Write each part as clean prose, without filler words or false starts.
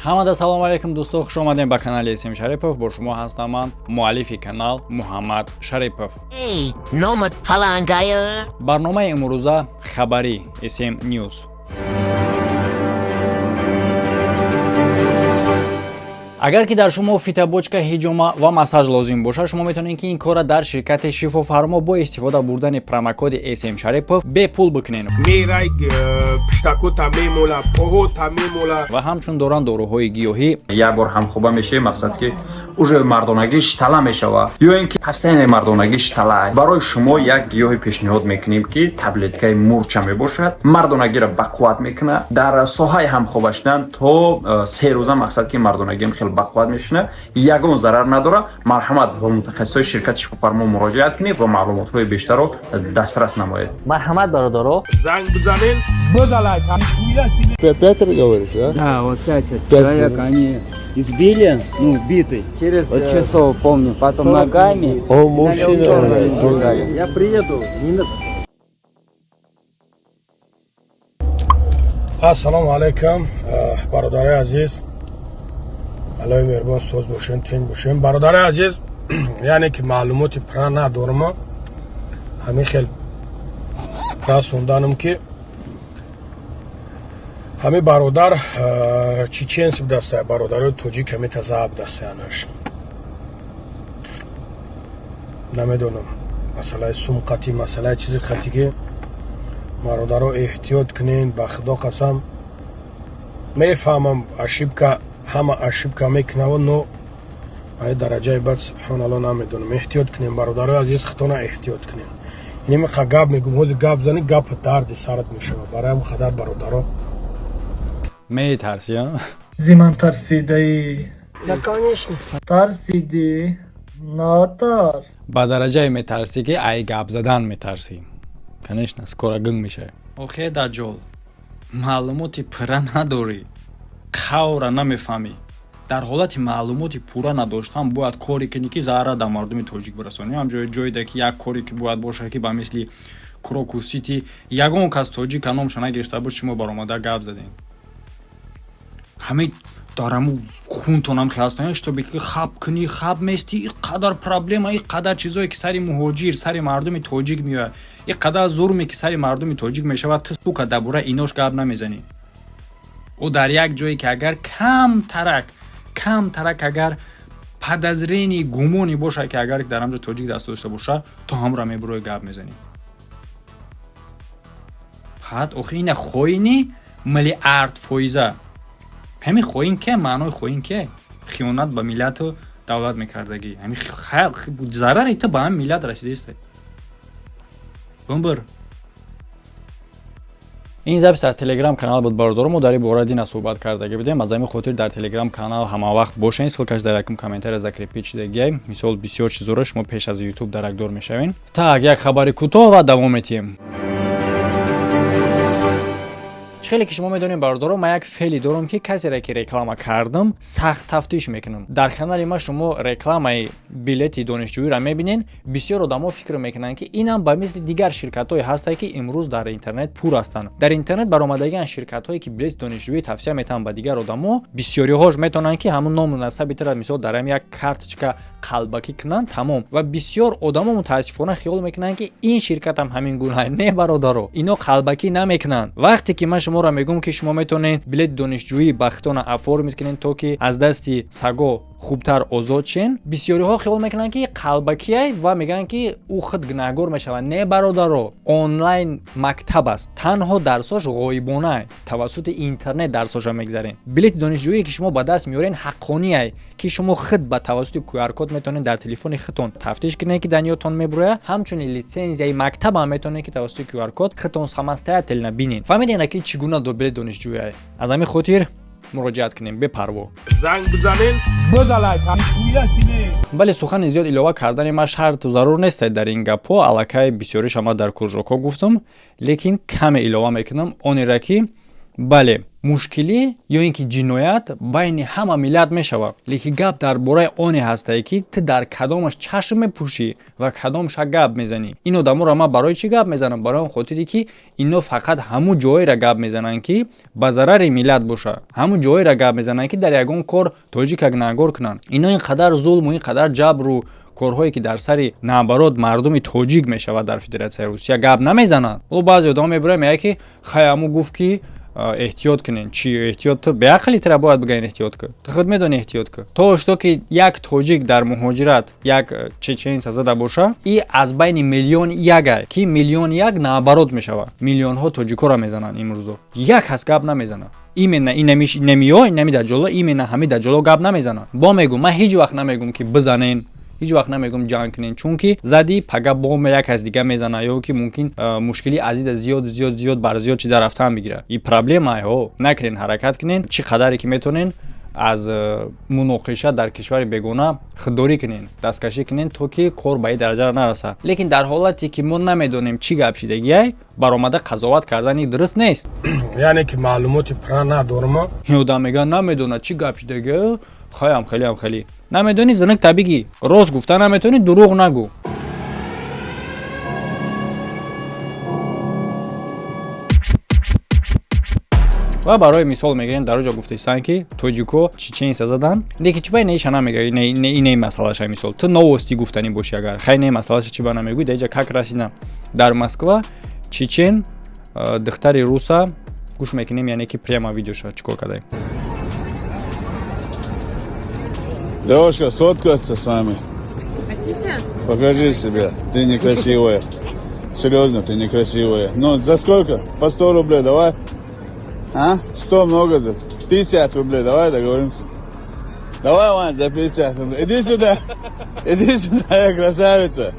Ҳамада салому алайкум, дӯсто, хуш омадем ба канали СМ Шарипов. Бо шумо ҳастам ман, муаллифи канал Муҳаммад Шарипов. Барномаи имрӯза хабарӣ СМ News. Агар ки дар шумо фитобочка, ҳиҷома ва массаж лозим бошад, шумо метавонед, ки ин корра дар ширкати Шифофармо бо истифода бурдани промокоди СМ Шарипов бепул бикунед. Мерай, пиштакота мемола, поҳота мемола. Ва ҳамчун доранд доруҳои гиёҳӣ. Як бор ҳамхоба мешавӣ, мақсад ки уже мардонагиш тала мешава ё ин ки постоянно мардонагиш тала. Барои шумо як гиёҳе пешниҳод мекунем, ки таблеткаи мурча мебошад, мардонагиро бақувват мекунад. Дар соҳаи ҳамхоба шудан то 3 рӯза, мақсад ки мардонагиам хеле бақувват мешунад, ягон зарар надорад. Марҳамат, ба мутахассисои ширкати Шифофармо муроҷиат кунед ва маълумотҳои бештарро дастрас намоед. Марҳамат, бародаро. Занг бизанен, бизалай. Пятеро, говоришь, да? Да, вот пять Пять, человек да. они избили, ну, битой. Через Вот часов, помню, потом ногами. Он мужчина, Налил он- черный. Я приеду, не на- Ассалому алайкум, бародарои азиз, Аллои меҳрубон соз бошен, тинҷ бошен. Бародарои азиз, яъне ки маълумоти пурра надорма, ҳамин хел расонданам, ки ҳамин бародар чеченс будаста, бародарои тоҷик ҳамин таза будастаянаш. Намедонам, масъалаи сум қатӣ, масъалаи чизи қатӣ, ки бародаро, эҳтиёт кунед, ба Худо қасам. Мефаҳмам, ошибка, ҳама ошибка мекунава, но ай дараҷаи бад, субҳоналло, намедонам. Эҳтиёт кунем, бародарои азиз, хитона эҳтиёт кунем. Иними ха гап мегум, ҳози гап зани, гапа дарди сарат мешава. Барои ҳам қадар, бародаро. Метарсӣ, а? Зи ман тарсидаӣ? Да, конечно. Тарсидӣ? Натарс. Ба дараҷае метарсӣ, ки ай гап задан метарсӣ. Конечно, скоро гунг мешавӣ. Охе, даҷҷол, маълумоти пурра надорӣ, қавра намефаҳмӣ. Дар ҳолати маълумоти пурра надоштан бояд коре кунӣ, ки зарара дар мардуми тоҷик бирасонӣ. Ҳамҷои ҷойде ки як коре ки бояд бошад, ки ба мисли Крокус Сити ягон кас тоҷика номша нагирифта буд, шумо баромада гап задем. Ҳамин дар ҳаму хунтонам хеластан, чтобы ки хаб кунӣ, хаб местӣ. И қадар проблема, и қадар чизое ки сари муҳоҷир, сари мардуми тоҷик меояд, и қадар зулме ки сари мардуми тоҷик мешавад, ту, сука, дар бораи инош гап намезанӣ. Ӯ дар як ҷое ки агар камтарак, камтарак агар подозрение, гумоне бошад, ки агар дар ҳамҷо тоҷик даст дошта бошад, ту ҳамро мебурои, гап мезанӣ. Баъд охи ина хоини миллиард фоиза. Ҳамин хоин ке, маънои хоин ке, хиёнат ба миллату давлат мекардагӣ. Ҳамин зарари ту ба ҳамин миллат расидааст, бумбир. Ин запись аз Телеграм канал буд, бародаро. Мо дар ин бора дина суҳбат кардагӣ будем. Аз ҳамин хотир дар Телеграм канал ҳамавақт бошен, ссылкаш дар якум комментария закрепить шидагиай. Мисол, бисёр чизоро шумо пеш аз Ютуб даракдор мешавен. Так, як хабари кӯтоҳ ва давом метиҳем. Чӣ хеле ки шумо медонед, бародаро, ман як феъли дорам, ки касере ки реклама кардам, сахт тафтиш мекунам. Дар канали ма шумо рекламаи билети донишҷӯиро мебинед. Бисёр одамо фикр мекунанд, ки инам ба мисли дигар ширкатҳое ҳастанд, ки имрӯз дар интернет пур ҳастанд. Дар интернет баромадагиан ширкатҳое, ки билети донишҷӯӣ тавсия метаҳанд ба дигар одамо, бисёриҳош метавонанд, ки ҳамун ному насаби тара, мисол, дар ҳам як карточка қалбакӣ кунанд, тамом. Ва бисёр одамо, мутаассифона, хиёл мекунанд, ки ин ширкатам ҳамин гуна. Не, бародаро, ино қалбакӣ намекунанд. Вақте ки ман шуморо мегӯм, ки шумо метавонед билети донишҷӯӣ ба хитона оформить кунед, то ки аз дасти саго хубтар озод шен, бисёриҳо хиёл мекунанд, ки қалбакиай, ва мегӯянд, ки ӯ худ гунаҳгор мешавад. Не, бародаро, онлайн мактаб аст, танҳо дарсош ғоибона, тавассути интернет дарсоша мегзарен. Билети донишҷӯие ки шумо ба даст меорен, ҳаққоние, ки шумо худ ба тавассути QR-код метавонед дар телефони худтон тафтиш кунед, ки дар ниётон мебурояд. Ҳамчунин литсензияи мактабам метавонед, ки тавассути QR-код худтон самостоятельно бинед. Фаҳмидед, ки чӣ гуна билети донишҷӯие? Аз ҳамин хотир муроҷиат кунем бепарво. Занг бизанен, бизалай. Бале, сухани зиёд илова кардани ма шарту зарур нестед. Дар ин гапҳо аллакай бисёриш ама дар кружокҳо гуфтам, лекин каме илова мекунам онера, ки бале. Мушкилӣ ё ин ки ҷиноят байни ҳама миллат мешавад, лекин гап дар бораи оне ҳастае, ки ту дар кадомаш чашм мепӯшӣ ва кадомша гап мезанӣ. Ин одаморо ман барои чӣ гап мезанам? Барои он хотире, ки ино фақат ҳамун ҷоеро гап мезананд, ки ба зарари миллат бошад, ҳамун ҷоеро гап мезананд, ки дар ягон кор тоҷика гунаҳгор кунанд. Ино ин қадар зулму ин қадар ҷабру корҳое, ки дар сари наоборот мардуми тоҷик мешавад дар Федератсияи Русия, гап намезананд. Ҳоло баъзе одамо мебуранд, мегӯяд, ки хай, ҳамун гуфт, ки эҳтиёт кунен. Чи эҳтиёт? Ту беақли, тра бояд бигӯян эҳтиёт кун? Ту худ медонӣ, эҳтиёт кун. То что ки як тоҷик дар муҳоҷират як чеченса зада боша, и аз байни миллион ягай, ки миллион як наоборот мешавад. Миллионҳо тоҷикоро мезананд имрӯзо, як ҳаст гап намезанад. Именно инамиё, инами даҷҷоло, именно ҳами даҷҷоло гап намезананд. Бо мегӯм, ман ҳеҷ вақт намегӯм, ки бизанен, ҳеҷ вақт намегӯм ҷанг кунен, чунки зади пага боме як кас дига мезана ё ки мумкин мушкили азида зиёд, зиёд, зиёд бар зиёд чида рафтан бигирад. И проблема ҳо накунен, ҳаракат кунен, чӣ қадаре ки метонен, аз муноқиша дар кишвари бегона худдорӣ кунен, дасткашӣ кунен, то ки кор ба ин дараҷа нарасад. Лекин дар ҳолате ки мо намедонем чӣ гап шидагиай, баромада қазоват кардани дуруст нест. Яъне ки маълумоти пурра надорма. Ин одам мегӯяд, намедонад чӣ гап шидагиа. Хаям хелиам хеле намедонӣ, зинак та бигӣ. Рост гуфта наметавонӣ, дурӯғ нагӯ. Ва барои мисол мегирем, дар оҷо гуфтаистанд, ки тоҷико чеченса задан, лекин чи ба инаиша намега? Инаи масъалаша, мисол, ту новости гуфтанӣ бошӣ, агар хай, не, масъалаша чи ба намегӯй? Дар иҷа как расидан дар Москва чечен духтари руса гӯш мекунем, яъне ки прямо видеоша чӣ кор кардаем. Девушка, сфоткаться с вами. Хотите? Покажи себя. Ты некрасивая. Серьезно, ты некрасивая. Ну, за сколько? По 100 рублей давай. А? 100 много за. 50 рублей, давай договоримся. Давай, Вань, за 50 рублей. Иди сюда. Иди сюда, я красавица.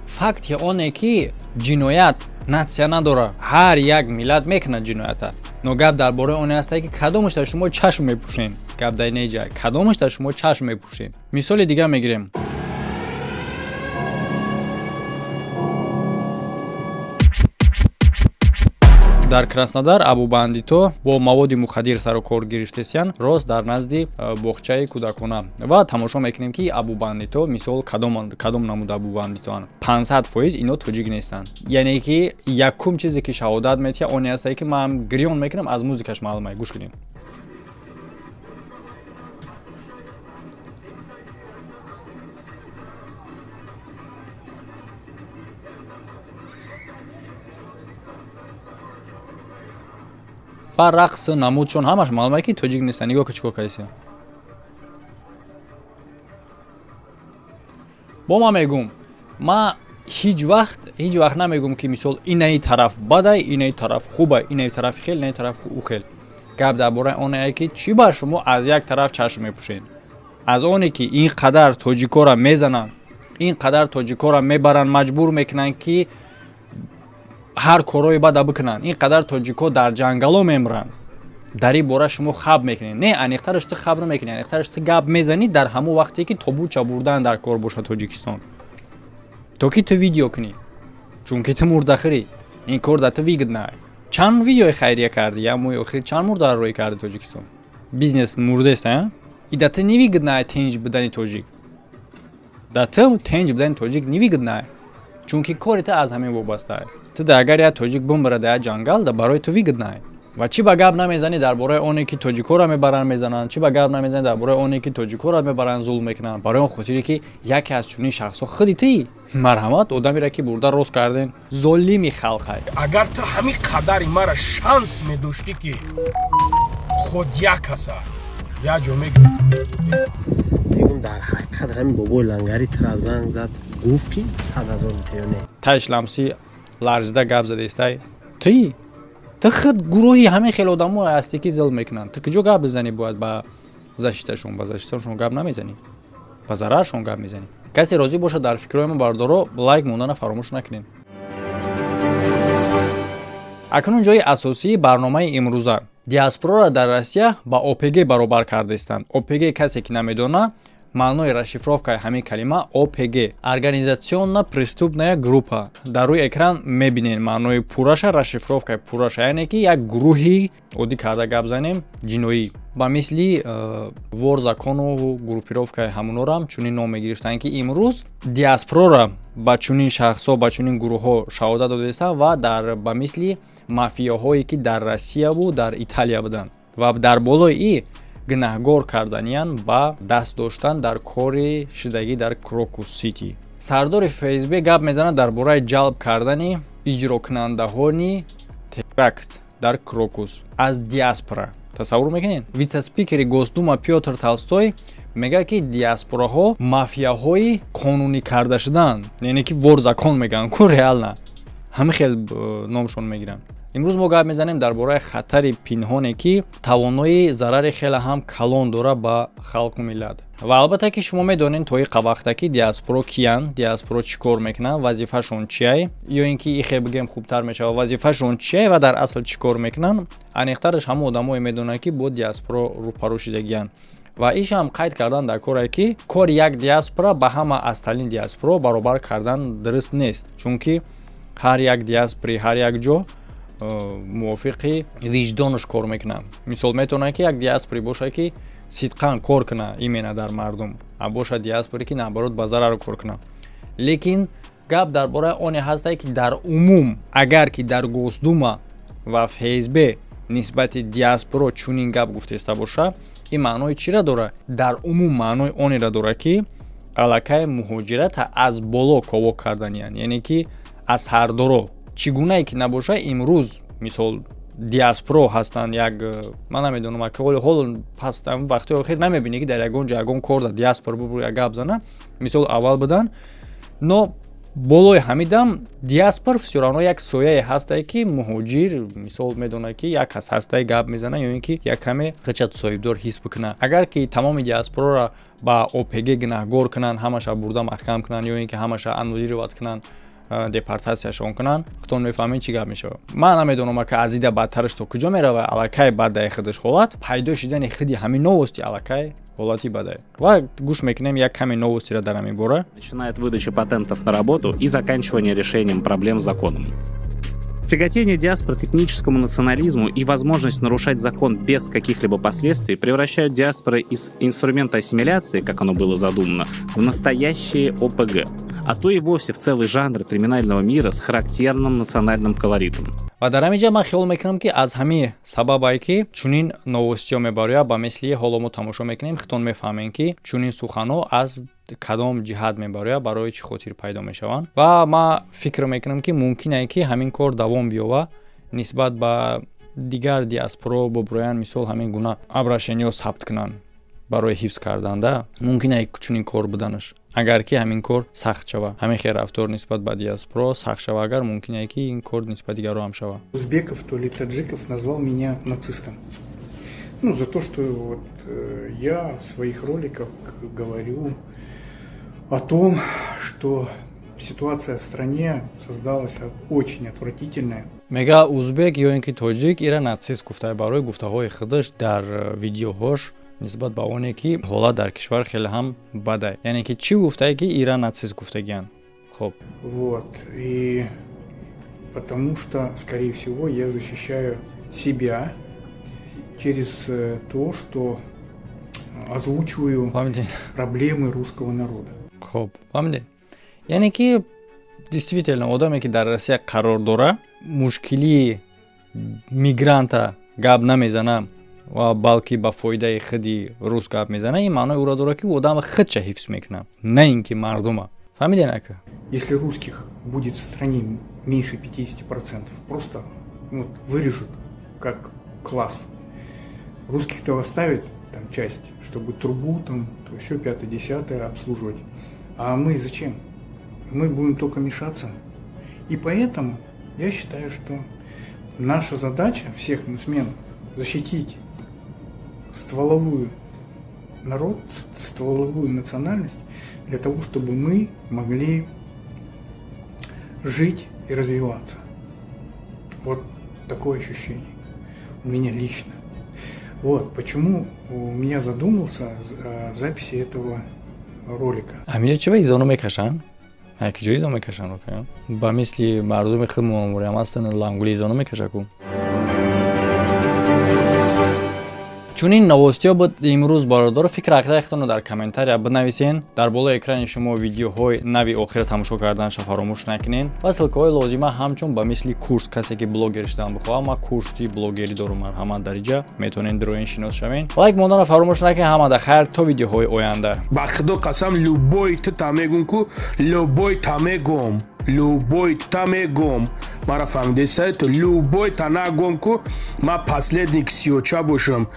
Факти оне, ки ҷиноят нация надорад, ҳар як миллат мекунад ҷиноята, но гап дар бораи оне ҳастае, ки кадомашда шумо чашм мепӯшен. Гап дар ине ҷай, кадомашда шумо чашм мепӯшен. Мисоли дигар мегирем. Дар Краснодар абубандито бо маводи мухаддир сару кор гирифтесиян, рост дар назди боғчаи кӯдакона. Ва тамошо мекунем, ки абубандито, мисол, кадом намуд абубандитоанд. 500% ино тоҷик нестанд. Яъне ки якум чизе, ки шаҳодат метиҳад, оне ҳастае, ки ман гирён мекунам, аз музикаш маълума. Гӯш кунем. Ва рақсу намудшон ҳамаш маълума, ки тоҷик нестанд. Нигоҳ ки чӣ кор кардисия. Бо ман мегӯм, ман ҳеҷ вақт, ҳеҷ вақт намегӯм, ки мисол инаи тараф бадай, инаи тараф хубай, инаи тараф хел, инаи тараф ӯ хел. Гап дар бораи оне, ки чӣ ба шумо аз як тараф чашм мепӯшед, аз оне ки ин қадар тоҷикоро мезананд, ин қадар тоҷикоро мебаранд, маҷбур мекунанд, ки ҳар корҳои бада бикунанд, ин қадар тоҷикҳо дар ҷангало мемиранд, дар ин бора шумо хаб мекунед. Не, аниқтараш ту хаб намекунӣ, аниқтараш ту гап мезанӣ дар ҳамон вақте, ки тобуча бурдан дар кор бошад Тоҷикистон, то ки ту видео кунӣ, чунки ту мурдахӯрӣ, ин кор дар ту выгодно. Чанд видеои хайрия кардӣ я моҳи охир? Чанд мурдаро рӯй карди Тоҷикистон? Бизнес мурдест, а и да ту невыгодно тинҷ будани тоҷик, да ту тинҷ будани тоҷик невыгодно, чунки кори ту аз ҳамин вобаста. Ту да агар як тоҷик бимбара дар як ҷангал, да барои ту выгодно. Ва чӣ ба гап намезанӣ дар бораи оне, ки тоҷикҳоро мебаранд, мезананд? Чӣ ба гап намезанӣ дар бораи оне, ки тоҷикҳоро мебаранд, зулм мекунанд? Барои он хотире, ки яке аз чунин шахсҳо худи тӣ. Марҳамат, одамеро, ки бурда рост кардем, золими халқай. Агар ту ҳамин қадари мара шанс медоштӣ, ки худ як каса як ҷо мегирифтӣ. Мегум, дар ҳақиқат ҳамин бобои лангари тира занг зад, гуфт, ки 100 000 ё не? Таш ламсӣ ларзида гап задаистай. Тӣ, ту худ гурӯҳи ҳамин хел одамо ҳастӣ, ки зулм мекунанд. Ту куҷо гап бизанӣ бояд ба защиташон? Ба защиташон гап намезанӣ, ба зараршон гап мезанӣ. Касе розӣ бошад дар фикрҳои ма, бардоро, лайк мондана фаромӯш накунед. Акнун ҷои асосии барномаи имрӯза: диаспораро дар Россия ба ОПГ баробар кардаистанд. ОПГ, касе ки намедона, Маънои расшифровкаи ҳамин калима ОПГ — организационно преступная группа. Дар рӯи экран мебинед маънои пурраша, расшифровкаи пурраша, яъне ки як гурӯҳи, оддӣ карда гап занем, ҷиноӣ, ба мисли вор в закону, группировкаи ҳамунорам чунин ном мегирифтанд, ки имрӯз диаспорара ба чунин шахсҳо, ба чунин гурӯҳҳо шаҳодат додаистанд ва дар ба мисли мафияҳое, ки дар Россияву дар Италия буданд, ва дар болои и гунаҳгор карданиян ба даст доштан дар кори шидагӣ дар Крокус Сити. Сардори ФСБ гап мезанад дар бораи ҷалб кардани иҷрокунандаҳони теракт дар Крокус аз диаспора. Тасаввур мекунед, вице-спикери Госдума Пётр Толстой мегӯяд, ки диаспораҳо мафияҳои қонунӣ карда шудаанд, яъне ки вор в закон мегӯянд ку, реально ҳамин хел номшон мегиранд. Имрӯз мо гап мезанем дар бораи хатари пинҳоне, ки тавонои зарари хеле ҳам калон дорад ба халқу миллат. Ва албатта, ки шумо медонед то иқа вақта, ки диаспоро киянд, диаспоро чӣ кор мекунанд, вазифашон чиай, ё ин ки ихе бигем, хубтар мешавад, вазифашон чиай ва дар асл чӣ кор мекунанд. Аниқтараш ҳамон одамое медонанд, ки бо диаспоро рӯпарӯ шидагиянд. Ва ишам қайд кардан дар коре, ки кори як диаспора ба ҳама асталин диаспоро баробар кардан дуруст нест, чунки ҳар як диаспори ҳар як ҷо мувофиқи виҷдонаш кор мекунад. Мисол, метавонад, ки як диаспоре бошад, ки сидқан кор кунад именно дар мардум, а бошад диаспоре, ки наоборот, ба зарар кор кунад. Лекин гап дар бораи оне ҳастае, ки дар умум, агар ки дар Госдума ва ФСБ нисбати диаспоро чунин гап гуфтеста боша, ин маънои чиро дорад? Дар умум маънои онеро дорад, ки аллакай муҳоҷирата аз боло ковок карданиянд, яъне ки аз ҳардоро. Чӣ гунае ки набоша, имрӯз, мисол, диаспоро ҳастанд. Як ман намедонам, ҳоло пас вақтҳои охир намебинӣ, ки дар ягон ҷо ягон кор дар диаспора бубур як гап зана. Мисол, аввал будан, но болои ҳамидам диаспор всё равно як сояе ҳастае, ки муҳоҷир, мисол, медонад, ки як кас ҳастае, гап мезана, ё ин ки як каме хичат соҳибдор ҳис бикунад. Агар ки тамоми диаспорора ба ОПГ гунаҳгор кунанд, ҳамаша бурда маҳкам кунанд, ё ин ки ҳамаша аннулировать кунанд, депортатсияшон кунанд, худтон мефаҳмед, чӣ гап мешавад. Ман намедонам, ка аз ида бадтараш то куҷо меравад. Аллакай бадаи худаш ҳолат пайдо шидани худи ҳамин новости аллакай ҳолати бадае. Ва гӯш мекунем як каме новостиро дар ҳамин бора. Начиная от выдачи патентов на работу и заканчивания решением проблем с законом. Тяготение диаспор к этническому национализму и возможность нарушать закон без каких-либо последствий превращают диаспоры из инструмента ассимиляции, как оно было задумано, в настоящие ОПГ, а то и вовсе в целый жанр криминального мира с характерным национальным колоритом. Ва дар ҳамин ҷа ман хиёл мекунам, ки аз ҳамин сабабае, ки чунин новостиҳо мебарояд, ба мисли ҳоло мо тамошо мекунем, худтон мефаҳмем, ки чунин суханҳо аз кадом ҷиҳат мебарояд, барои чӣ хотир пайдо мешаванд. Ва ман фикр мекунам, ки мумкин ае, ки ҳамин кор давом биёвад, нисбат ба дигар диаспоро бобуроянд, мисол, ҳамин гуна обращениҳо сабт кунанд барои ҳифз карданда. Мумкин ае чунин кор буданаш, агар ки ҳамин кор сахт шава, ҳамин хел рафтор нисбат ба диаспоро сахт шава, агар мумкин ае, ки ин кор нисбат дигарро ҳам шава. Узбеков, то ли таджиков назвал меня нацистом. Ну, за то, что вот я в своих роликах говорю о том, что ситуация в стране создалась очень отвратительная. Мега, узбек ё ин ки тоҷик ира нацист гуфта барои гуфтаҳои худаш дар видеоҳош нисбат ба оне, ки ҳолат дар кишвар хеле ҳам бадай. Яъне ки чӣ гуфтае, ки ира нацист гуфтагиянд? Хоб. Вот. И потому что, скорее всего, я защищаю себя через то, что озвучиваю Фаҳмидед? проблемы русского народа. Хоб, фаҳмидед, яъне ки действительно одаме, ки дар Россия қарор дора, мушкилии мигранта гап намезана ва балки ба фоидаи худи рус гап мезана, ин маънои ӯро дорад, ки одам худша ҳифз мекунад, на ин ки мардума. Фаҳмидед, ака? Если русских будет в стране меньше 50%, просто вот вырежут как класс. Русских-то оставят там часть, чтобы трубу там, то все пятое, десятое обслуживать. А мы зачем? Мы будем только мешаться. И поэтому я считаю, что наша задача всех на смену защитить стволовую народ, стволовую национальность, для того, чтобы мы могли жить и развиваться. Вот такое ощущение у меня лично. Вот почему у меня задумался о записи этого ролика. Амиҷа чӣ ба изону мекашанд? Ки ҷо изо мекашанд? Ба мисли мардуми худмон ҳастанд, лангули изону мекаша ку. Чунин новостиҳо буд имрӯз, бародаро. Фикр ақидаи худтонро дар комментария бинависен. Дар болои экрани шумо видеоҳои нави охира тамошо карданашро фаромӯш накунен ва ссылкаҳои лозима, ҳамчун ба мисли курс. Касе ки блогер шудан бихоҳад, ман курси блогерӣ дорум, марҳамат, дар иҷа метавонед дроин шинос шавен. Лайк монданро фаромӯш накунед. Ҳамада хайр, то видеоҳои оянда. Ба худо қасам, любой та мегум ку, любой та мегум, любой та мегум, мара фаҳмидеста? То любой та нагум ку, ма последний ксиоча бошам.